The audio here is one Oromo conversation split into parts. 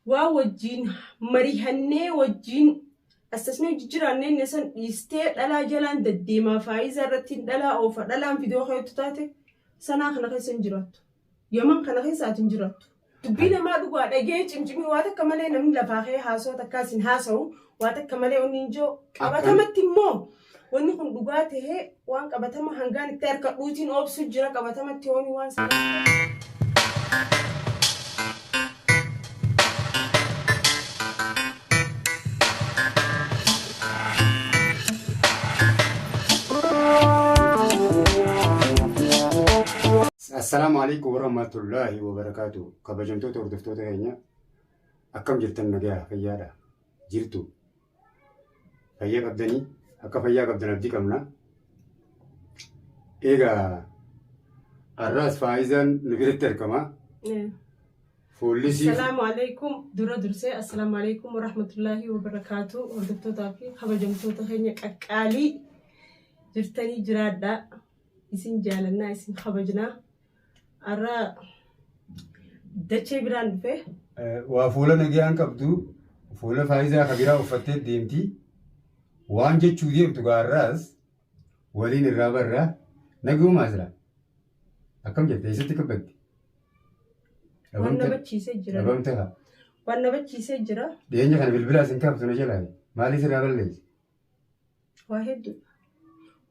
Waan wajjiin marihannee wajjiin assasnee hojii jiraannee inni san dhiistee dhalaa jalaan deddeemaa faayiza irratti dhalaa oofa dhalaan fidoo keetu taate sanaa kana keessa hin jiraattu. Yaman kana keessa ati hin jiraattu. Dubbii namaa dhugaa dhagee cimcimii waa takka malee namni lafaa kee haasoo takkaas hin haasa'u waa takka malee wanni hin jiru. Qabatamatti immoo wanni kun dhugaa tahee waan qabatama hangaan itti harkadhuutiin oobsu jira qabatamatti hooni waan sana. Assalaamu alaikum warahmatullahi wabarakaatu. Kabajamtoota hordoftoota keenya, akkam jirtan? Nagaa fayyaadha jirtu? Fayyaa qabdanii? Akka fayyaa qabdan abdii qabna. Egaa har'aas Faayizaan nu biratti argama. Fuullisii Assalaamu alaikum. Dura dursee, assalaamu alaikum warahmatullaahi wabarakaatu. Hordoftootaa fi kabajamtoota keenya qaqqaalii, jirtanii? Jiraadhaa. Isin jaalannaa, isin kabajnaa. Har'a dachee biraan dhufe. Waa fuula nagayaan qabdu, fuula Faayizaa kabiraa uffattee deemti. Waan jechuu deemtu gaarraas waliin irraa barra. Nagayumaa jira. Akkam jette? Eessatti kabbadde? Waan na bachiisee jira. Dhabamte haa. Waan na bachiisee jira. Dhiyeenya kana bilbilaa isin kaaftu na jalaa. Maaliif irraa balleesse? Waa hedduudha.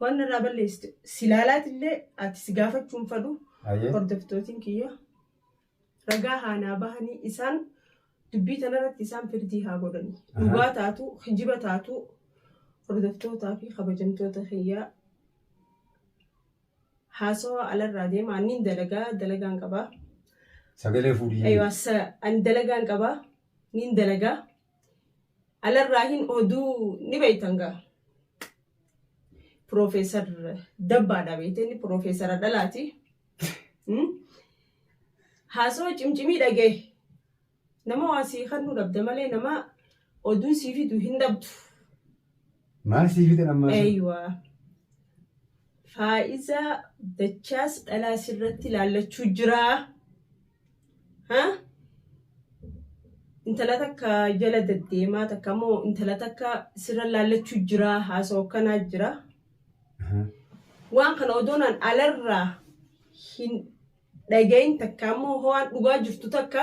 Waan narraa balleessite silaalaatillee ati si gaafachuun fadhu. Ayyee. Hordoftootiin kiyya ragaa haanaa bahanii isaan dubbii tanarratti isaan firdii haa godhanii. Dhugaa taatu, kijiba taatu, hordoftootaa fi kabajamtoota kiyyaa, haasawaa alarraa deema. Anniin dalagaa dalagaan qabaa. Sagalee fuudhii. Aywa, ani dalagaan qabaa. Niin dalagaa. Alarraa hin oduu ni beektan gaa. Piroofeesar Dabbaadha beekte, inni piroofeesara dhalaati. Haasawaa cimcimii dhagaye. Nama waa sii kannuu dhabda malee nama oduu sii fidu hin dhabdu. Maal sii fidan ammaa sun? Eeywa. Faa'izaa dachaas dhalaa sirratti ilaallachuu jiraa. Ha? Intala takka jala deddeemaa, takka immoo intala takka sirra laallachuu jiraa, haasawaa akkanaa jira. Waan kana odoonaan alarraa hin dhagayin, takka immoo waan dhugaa jirtu takka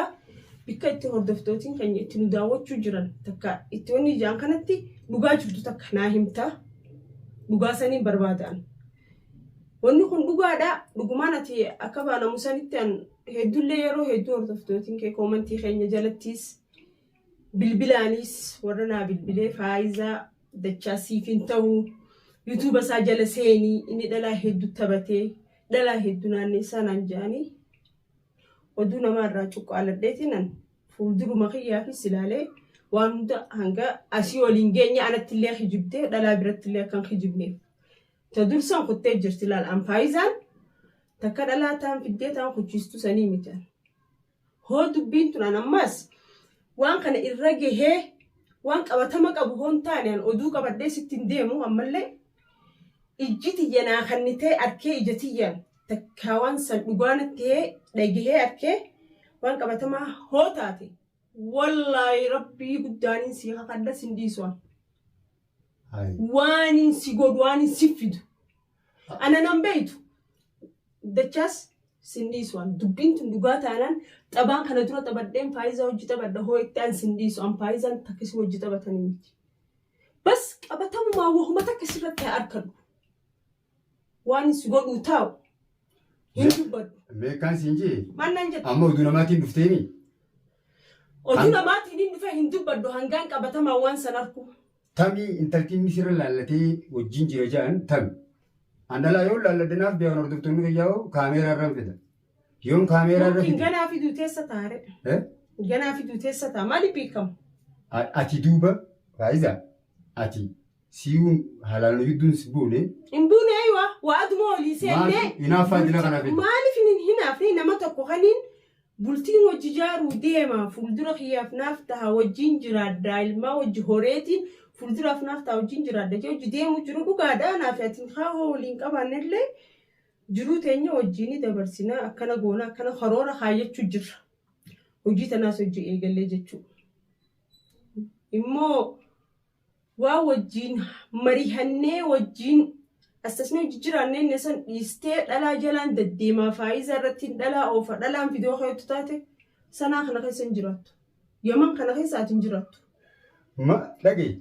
bikka itti hordoftootiin keenya itti nu daawwachuu jiran, takka itti wanni ijaan kanatti dhugaa jirtu takka naa himta. Dhugaa saniin barbaadaan. Wanni kun dhugaadha. Dhugumaan ati akka baanamu sanitti an hedduullee yeroo hedduu hordoftootiin kee koomantii keenya jalattis bilbilaanis warra naa bilbilee Faayizaa dachaa siif hin ta'u, yuutuuba isaa jala seenii, inni dhalaa hedduu taphatee dhalaa hedduu naanneessaa naan jedhanii, oduu namaa irraa cuqqaaladheetiin an fuulduruma kiyyaafis ilaalee waan hunda hanga asii waliin geenye anatti illee kijibdee dhalaa biratti illee akkan kijibneef. Ta dursan kuttee jirti laal, an Faayizaan takka dhalaa taan fiddee taan kuchiistu sanii miti an. Hoo dubbiin tun an ammaas waan kana irra gahee waan qabatama qabu hoon taane, an oduu qabadhee sitti hin deemu. Ammallee ijji tiyya naa kannitee arkee, ija tiyyaan takkaa waan san dhugaa natti ta'ee dhagahee arkee waan qabatamaa hoo taate, wallaahi rabbii guddaaniin sii kakadha, sin dhiisu an. Waan si godhu, waan si fidu ana nan beeytu, dachaas sin dhiisu an. Dubbiin tun dhugaa taanaan, xabaan kana dura taphadheen Faayizaa hojii taphadha hoo itti an sin dhiisu. An Faayizaan takkisi hojii taphatanii miti. Bas qabatamumaa wahuma takka sirratti haa arkadhu, waan si godhuu taa'u hin dubbadhu. Meeqaan siin jee? Maal naan jettu? Amma oduu namaatiin dhufteemi. Oduu namaatiin hin dhufe hin dubbadhu hangaan qabatamaa waan san arku. Tamii intalti inni sirra laallatee wajjin jira jedhan tami? An dhalaa yoo laalladhe naaf beekan hordoftoonni kiyyaa'u kaameeraa irraan fida. Yoon kaameeraa irra Mumkin fide. Ganaa fiduu teessa taare. Eh? Ganaa fiduu teessa taa, maaliif beekamu? Ati duuba Faayiza, ati siiyuun haalaan nu gidduun si buune. Hin buune, aywa, waa aduma olii seennee. Maaliif hinaaffaa dila kana fide? Maaliif hin hinaafne? Nama tokko kaniin bultiin wajji jaaruu deema, fuuldura kiyyaaf naaf taha, wajjin jiraadha, ilmaa wajji horeetiin fuulduraaf naaf taha, wajjin jiraadha jee wajji deemu jiru dhugaadha. Naaf atiin kaahoo waliin qabaannellee jiruu teenya wajjiin dabarsina, akkana goona, akkana karoora kaayyachuu jirra, hojii tanaas hojii eegallee jechuudha. Immoo waa wajjiin marihannee wajjiin as tasnee hojii jiraannee inni san dhiistee dhalaa jalaan deddeemaa faayiza irratti dhalaa oofa dhalaan fidoo keetu taate sanaa kana keessa hin jiraattu. Yaman kana keessa ati hin jiraattu. Ma dhaga'i,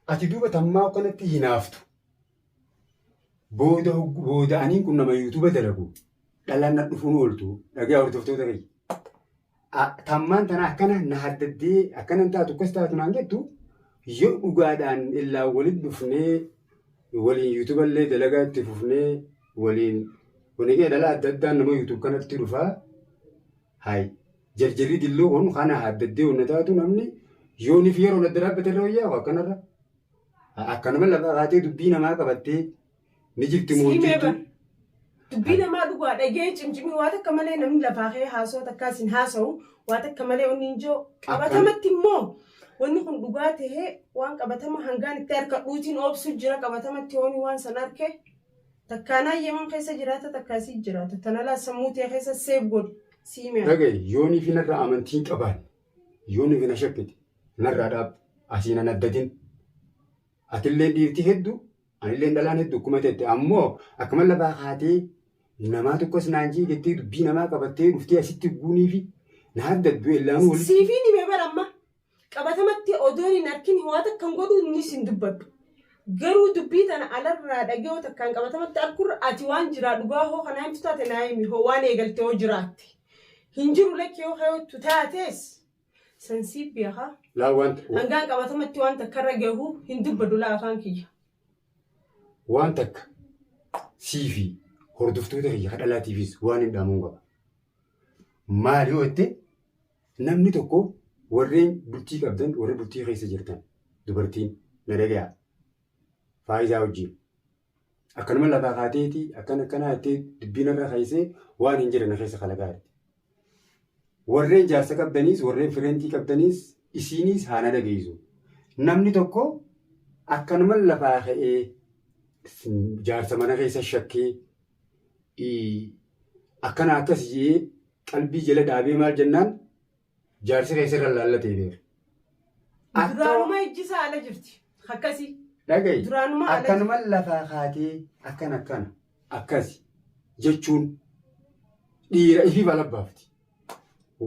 ati duuba tammaa akkanatti hinaaftu. Booda booda aniin kun nama yuutuuba dalagu dhalaan na dhufuun ooltu dhaga'a hordoftoota kiyya. Tammaan tana akkana na haddaddee akkana hin taatu akkas taatu naan jettu yoo dhugaadhaan illaa walitti dhufnee waliin yuutuuba illee dalagaa itti fufnee waliin wanigee dhalaa adda addaan nama yuutuub kanatti dhufaa. Hayi jarjarri dilluu kun kana haddaddee wanna taatu namni yooniif yeroo adda dhaabbate irra wayyaa akkanarra. Akkanuma lafa kaatee dubbii namaa qabattee ni jirti moo hin Siimee jirtu? bar. Dubbii namaa dhugaa dhagee cimcimii waa takka malee namni lafaa ka'ee haasoo takkaas hin haasa'u waa takka malee wanni hin jiru. Qabatamatti immoo wanni kun dhugaa tahee waan qabatama hangaan itti harka dhuutiin oobsu jira qabatamatti hooni waan san arke takkaanaa yeman keessa jiraata takkaasii jiraata. Tanalaa sammuu ta'e keessa seef godhi siimee. Dhaga'i yoonii fi narraa amantii hin qabaanne yoonii fi na shakkite narraa dhaabbi asiin an addatin. Atillee dhiirti hedduu anillee dhalaan hedduu akkuma tette ammoo akkuma lafaa kaatee namaa tokkos naan jee jettee dubbii namaa qabattee dhuftee asitti guunii fi na addaddu ellaanuu walitti. Siifiin hime bara amma qabatamatti odoon hin arkin waa takka hin godhu innis hin dubbadhu. Garuu dubbii tana alarraa dhagee takkaan qabatamatti arkurra ati waan jiraa dhugaa hoo kanaa himtu taate naa himi hoo waan eegalte hoo jiraatte. Hin jiru lakkee hoo kayootu taates sansiif beekaa. Laa waan Hangaan qabatamatti waan takkarra gahu hin dubbadhu laa afaan kiyya. Waan takka sii fi hordoftoota kiyya ka dhalaatiifis waan hin dhaamuun qaba. Maali yoo jette namni tokko warreen bultii qabdan warri bultii keessa jirtan dubartiin na dhagayaa faayizaa wajjin akkanuma lafaa kaateeti akkana akkanaa jettee dubbiin irra keessee waan hin jirre na keessa kalagaa jirti. Warreen jaarsa qabdaniis warreen fireentii qabdaniis isiiniis haa na dhageessu. Namni tokko akkanuma lafaa ka'ee jaarsa mana keessa shakkee akkana akkas jee qalbii jala dhaabee maal jennaan jaarsi keessa irra laallatee beeka. Duraanuma ijji isaa ala jirti. Akkasii. Dhaga'i Duraanuma ala jirti. akkanuma lafaa kaatee akkana akkana akkasi jechuun dhiira ifii balabbaafti.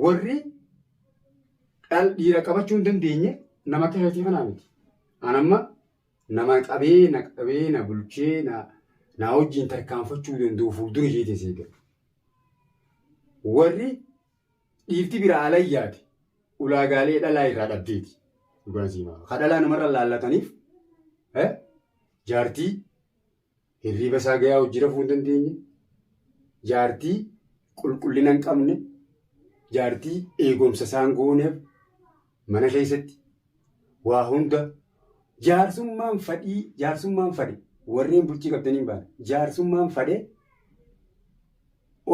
Warri dhiira qabachuu hin dandeenye nama akka keetii kanaa miti. Anamma nama qabee na qabee na bulchee na na wajjin tarkaanfachuu danda'u fuuldura isheetiin seegaa. Warri dhiirti biraa alayyaati ulaagaalee dhalaa irraa dhabdeeti. Dhugaan siimaa. Ka dhalaa namarra laallataniif jaartii hirriiba isaa gahaa hojii rafuu hin dandeenye, jaartii qulqullina hin qabne, jaartii eegumsa isaan gooneef mana keessatti waa hunda jaarsummaan fadhii jaarsummaan fadhe warreen bultii qabdanii hin baane jaarsummaan fadhe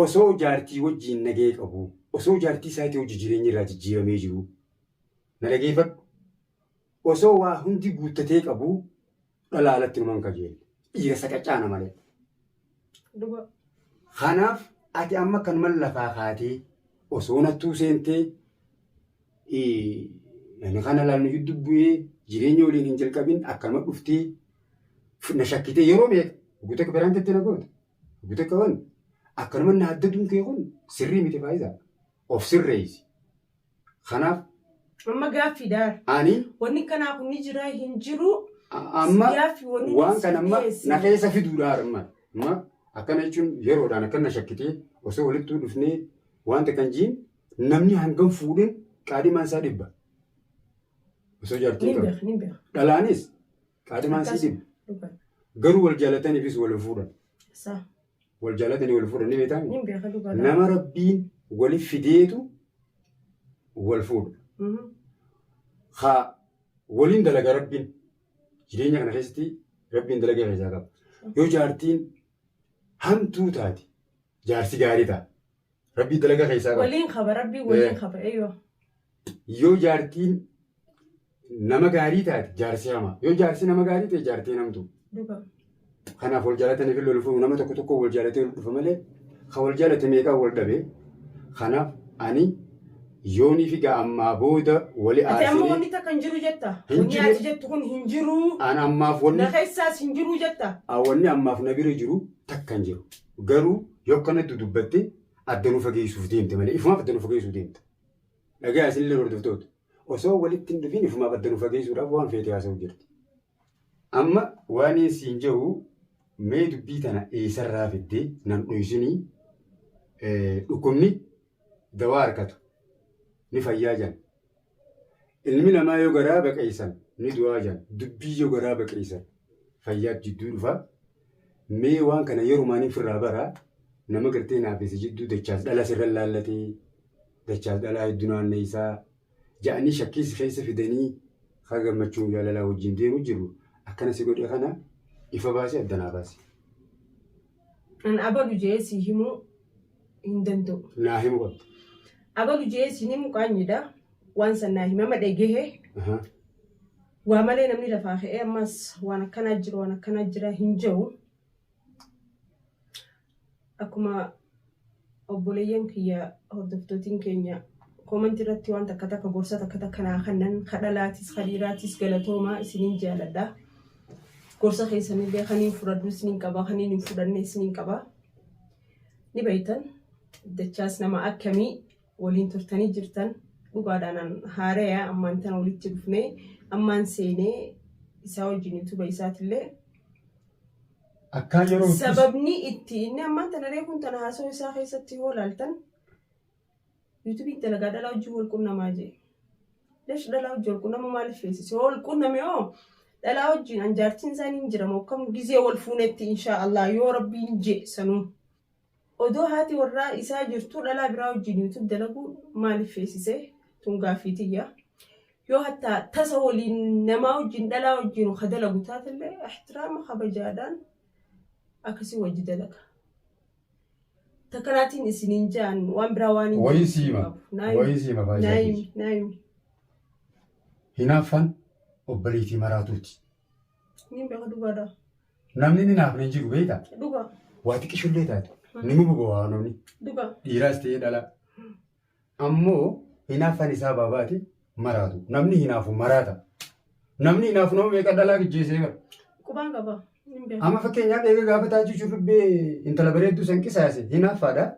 osoo jaartii wajjiin nagee qabu osoo jaartii isaatii hojii jireenya irraa jijjiiramee jiru na dhageeffadhu osoo waa hundi guuttatee qabu dhalaa alatti numan kajeelle dhiira saqacaana malee. Dhugaa. Kanaaf ati amma kanuma lafaa kaatee osoo nattuu seentee ani kana laalnu jidduu bu'ee jireenya waliin hin jalqabin akkanuma dhuftee na shakkitee yeroo meeqa guutuu akka biraan jettee na goota guutuu akka waan akkanuma na addaduun kee kun sirrii miti faayidaa of sirreessi. Kanaaf Amma gaaffii daar. ani Wanni kanaa kun ni jira hin jiru. Amma Gaaffii wanni waan kana amma dhiyeesse. na keessa fiduudha amma amma akkana jechuun yeroodhaan akkana shakkitee osoo walittuu dhufnee wanta kan jiin namni hangam fuudhin qaadhimaan isaa dhibba. Osoo jaartiin Ni qabu. beeka ni beeka. Dhalaanis qaadhimaan isii dhibba. Dhugaa. Garuu wal jaalataniifis wal fuudhan. Saa. Wal jaalatanii wal fuudhan ni beektaa? Ni beeka dhugaa. Nama rabbiin waliif fideetu wal fuudha. Haa waliin dalaga rabbiin jireenya kana keessatti rabbiin dalaga keessaa qaba. Yoo jaartiin hamtuu taate jaarsi gaarii ta'a. Rabbii dalaga keessaa qaba. Waliin qaba rabbii waliin qaba eeyyoo. Yoo jaartiin nama gaarii taate jaarsi hamaa. Yoo jaarsi nama gaarii ta'e jaartiin hamtuu. Dhugaa. Kanaaf wal jaalatanii fi wal fuudhu nama tokko tokko wal jaalatee wal dhufa malee kan wal jaalate meeqaa wal dhabe. Kanaaf ani Yoonii fi gaa ammaa booda wali Ati amma aarsanii wanni takka hin jiru jetta. Hin Wanni jiru. ati jettu kun hin jiru. An ammaaf wanni Na keessaas hin jiru jetta. Wanni ammaaf na bira jiru takka hin jiru. Garuu yoo akkanatti dubbatte adda nu fageessuuf deemte malee ifumaaf adda nu fageessuuf deemte. Dhagaa isinillee hordoftoota. Osoo walitti hin dhufin ifumaaf adda nu fageessuudhaaf waan feete haasa'u jirti. Amma waan siin jedhu mee dubbii tana eessarraa fiddee nan dhoysinii dhukkubni dawaa harkatu ni fayyaa jan. Ilmi namaa yoo garaa baqeessan ni du'aa jan. Dubbii yoo garaa baqeessan fayyaa jidduu dhufa. Mee waan kana yerumaan ofirraa baraa nama gartee naafise jidduu dachaas dhala sirra laallatee dachaas dhalaa hedduu naanneessaa ja'anii shakkiis keessa fidanii haa gammachuun jaalalaa wajjin deemu jiru akkana si godhe kana ifa baasee addanaa baase. An abalu jee si himuu hin danda'u. Naa himu qabda. Abalu jee si himu qaanyidha. Waan san naa himama dhagahe. Waa malee namni lafaa ka'ee ammas waan akkanaa jira waan akkanaa jira hin jiru. Akkuma obboleeyyan kiyya hordoftootiin keenya koomantii irratti waan takka takka gorsa takka takka naa kennan kadhalaatis kadhiiraatis galatoomaa isiniin jaaladha. Gorsa keessanillee kaniin fudhadhu isiniin qaba kaniin hin fudhanne isiniin qaba. Ni beektan dachaas nama akkamii waliin turtanii jirtan dhugaadhaan haaraya ammaan tana walitti dhufnee ammaan seenee isaa wajjin yuutuuba isaatillee Akkaan yeroo sababni itti inni ammaan tana reefuun tana haasoo isaa keessatti yoo ilaaltan yuutuubiin dalagaa dhalaa wajjin wal qunnamaa jee. Leesh dhalaa wajjin wal qunnama maaliif feesise? Yoo wal qunname hoo dhalaa wajjin an jaartiin isaanii hin jira moo kam gizee wal fuunetti inshaa Allah yoo rabbiin jee sanuu. Odoo haati warraa isaa jirtu dhalaa biraa wajjin yuutuub dalaguu maaliif feesise? Tun gaaffii tiyya. Yoo hattaa tasa waliin namaa wajjin dhalaa wajjin ka dalagu taatellee ihtiraama kabajaadhaan akkasii wajji dalaga. Takkanaatiin isiniin ja'an waan biraa waan hin Wayii siima. Wayii siima faayidaa. Naayimi naayimi. Hinaaffaan obboleettii maraatuuti. Niin beeka dhugaadha. Namni ni naafne hin jiru beektaa? Dhugaa Waa xiqqishullee taate. Ni mububa waa namni. Dhugaa. Dhiiraas ta'ee dhalaa. Ammoo hinaaffaan isaa baabaati maraatu. Namni hinaafu maraata. Namni hinaafu nama meeqa dhalaa gijjeesee bara. Qubaan qaba. Niin beeka. Amma fakkeenyaaf eega gaafa taajii shurrubbee intala bareedduu san qisaase hinaaffaadha.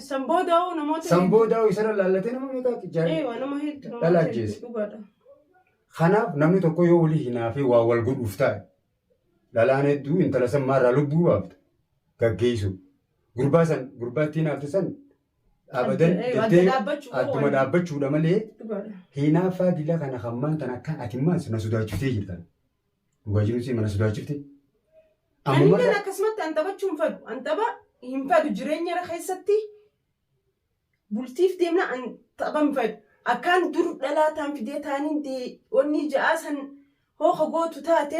San booda hoo namoota. San booda hoo isarra laallatee nama meeqa jaaree. Eewa nama hedduu Dhalaa namoota ajjeese. hedduu dhugaadha. Kanaaf namni tokko yoo walii hinaafee waa wal godhuuf taa'e dhalaan hedduu intala san maarraa lubbuu baafta gaggeessu. Gurbaa san gurbaa ittiin hinaafte san abadan Adda jettee dhaabbachuu adduma dhaabbachuudha malee Dhugaadha. hinaaffaa dila kana hammaan tan akka ati maas na sodaachiftee jirtan. Dhugaa jiru si mana sodaachifte. Ammuma Ani akkasumatti an taphachuu hin fedhu. An tapha hin fedhu jireenya irra keessatti bultiif deemna an tapha hin fedhu. Akkaan dur dhalaa taan fidee taaniin wanni ja'aa san hooka gootu taate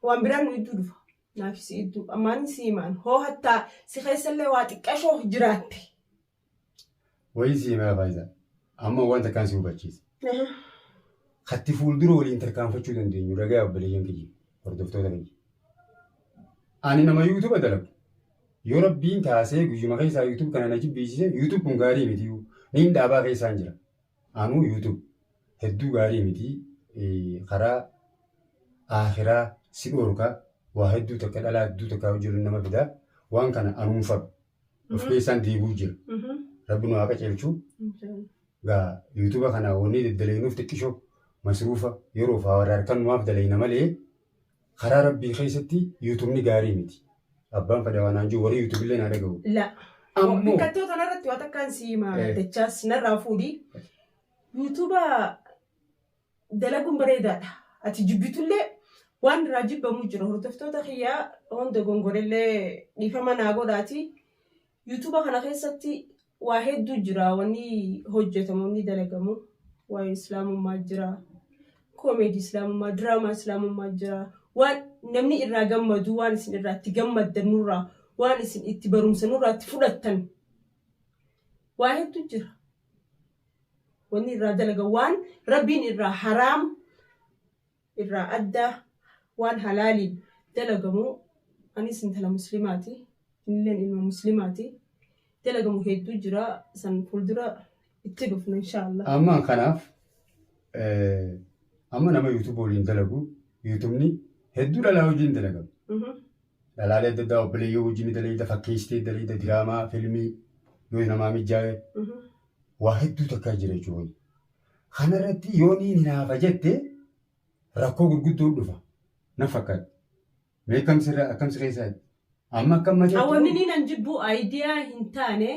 waan biraan nu idduu dhufa. Naaf si idduu ammaan si himaan hoo hattaa si keessallee waa xiqqashoo jiraatte. Wayii si himaa faayidaa. Amma wanta akkaan si hubachiisa. Katti fuuldura waliin tarkaanfachuu dandeenyu ragaa obboleeyyan kiyya hordoftoota kiyya. Ani nama yuutuuba dalagu. Yoo rabbiin taasee guyyuma keessaa yuutuub kana na jibbiisise yuutuub kun gaarii miti. Niin dhaabaa keessaan jira. Anuu yuutuub hedduu gaarii miti. Karaa akhiraa si dhoorka waa hedduu takka dhalaa hedduu takka hojjetu nama fidaa. Waan kana anuun fadhu. Of keessaan deebi'uu jira. Rabbi nu haa qajeelchu. Gaa yuutuuba kana wanni daddaleenuuf xiqqishoo masruufa yeroo fa'aa warra harkaan numaaf daleena malee karaa rabbii keessatti yuutuubni gaarii miti. Abbaan fedha waan jiru warri yuutuubillee naa dhaga'u. La. Ammoo Biqiltoota kanarratti waan akkaan si hima dachaas narraa fuudhi. Yuutuuba dalaguun bareedaadha. Ati jibbitullee waan irraa jibbamu jira. Hordoftoota kiyyaa hunda gongorellee dhiifama naa godhaati. Yuutuuba kana keessatti waa hedduu jira. Wanni hojjetamu, wanni dalagamu. Waa'ee islaamummaa jira. Koomeedii islaamummaa, diraamaa islaamummaa jira. Waan namni irraa gammadu, waan isin irraa itti gammaddan nurraa, waan isin itti barumsa nurraa itti fudhattan. Waa hedduu jira. Wanni irraa dalaga waan rabbiin irraa haraam irraa adda waan halaaliin dalagamu anis intala muslimaati. Innilleen ilma muslimaati. dalagamu hedduu jira san fuuldura itti dhufna inshaallah. Amma kanaaf amma nama YouTube waliin dalagu YouTubeni hedduu dhalaa wajjin dalagama. Dhalaalee adda addaa obboleeyyoo wajjin dalagda, fakkeessitee dalagda, diraamaa, filmii yoo namaa mijaa'e waa hedduu takkaa jira jechuudha. Kanarratti yoo niin hinaafa jette rakkoo gurguddoo dhufa na fakkaata. Mee akkam sirra akkam si keessaa amma akkam malee. Wanni niin an jibbu idea hin taane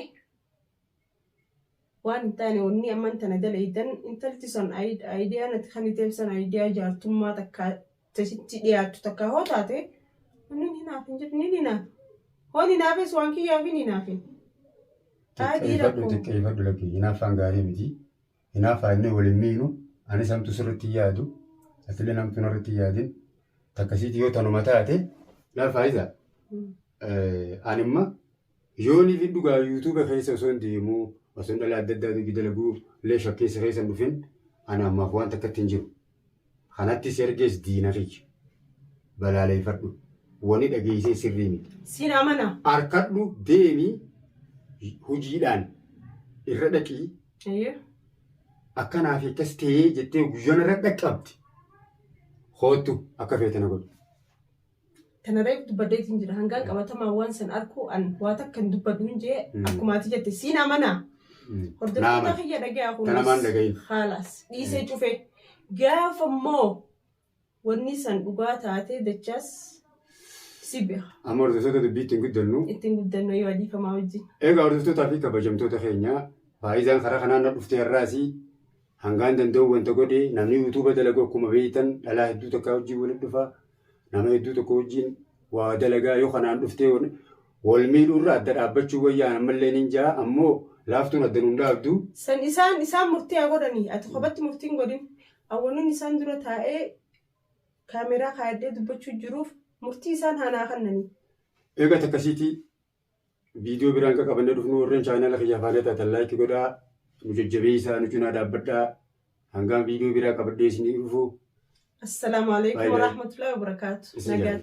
waan hin taane wanni amman tana dalaydan intalti sun idea natti kan iteef san idea jaartummaa takka tasitti dhiyaattu takka hoo taate wanni hinaaf hin jiru niin hinaaf. Hoon hinaafes waan kiyyaaf hin hinaafin. Adii Xiqqeeffadhu rakkoo. Xiqqeeffadhu lakkee hinaaffaan gaarii miti. Hinaaffaa inni waliin miinu anis hamtu sirriitti yaadu atillee namtu narratti yaadin takkasiiti yoo tanuma taate laal faayidaa. Ani imma yoo ni fi dhugaa YouTube keessa osoo hin deemuu osoo hin dhala adda addaa hojii dalaguu illee shakkeessa keessa hin dhufin ani ammaaf waan takkatti hin jiru. Kanatti si ergees diina kiyya. Balaaleeffadhu. Wani dhageessee sirrii miti. Siin amana. Harkadhu deemii hojiidhaan irra dhaqii akkanaa fi akkas ta'ee jettee guyyaan irra dhaqqabdi. Hoottu akka feete na godhu. Kana reef dubbadheetiin jira. Hangaan qabatamaa waan san arku an waa takka hin dubbadhu hin jee akkuma ati jette siin amana. Hordoftoota Naama. kiyya dhagayaa Tanamaan dhagahin. Haalaas dhiisee cufe. Gaafa immoo wanni san dhugaa taate dachaas si beeka. Amma hordoftoota dubbii ittiin guddannu. Ittiin guddannu yoo adiifamaa wajjin. Egaa hordoftootaa fi kabajamtoota keenya faayidaan karaa kanaan na dhuftee har'aasii hangaan danda'u wanta godhe namni YouTube dalagu akkuma beektan dhalaa hedduu takka wajjin walitti dhufa nama hedduu tokko wajjin waa dalagaa yoo kanaan dhuftee wal miidhuurra adda dhaabbachuu wayyaan ammallee nin jaa ammoo laaftuun adda nuun dhaabdu. San isaan murtii haa godhanii ati kophatti murtii hin godhin. Awwaluun isaan dura taa'ee kaameraa kaayadhee dubbachuu jiruuf murtii isaan haa naa kennanii. Egaa takkasiitii viidiyoo biraan kan qabannee dhufnu warreen channel kiyya faana taatan like godhaa nu jajjabeessaa nu cinaa dhaabbadhaa hangaan viidiyoo biraa qabadhee isinii dhufu. Assalaamu alaikum Bye bye. warahmatullahi wabarakaatu. Isin jaalladha. Nagaa.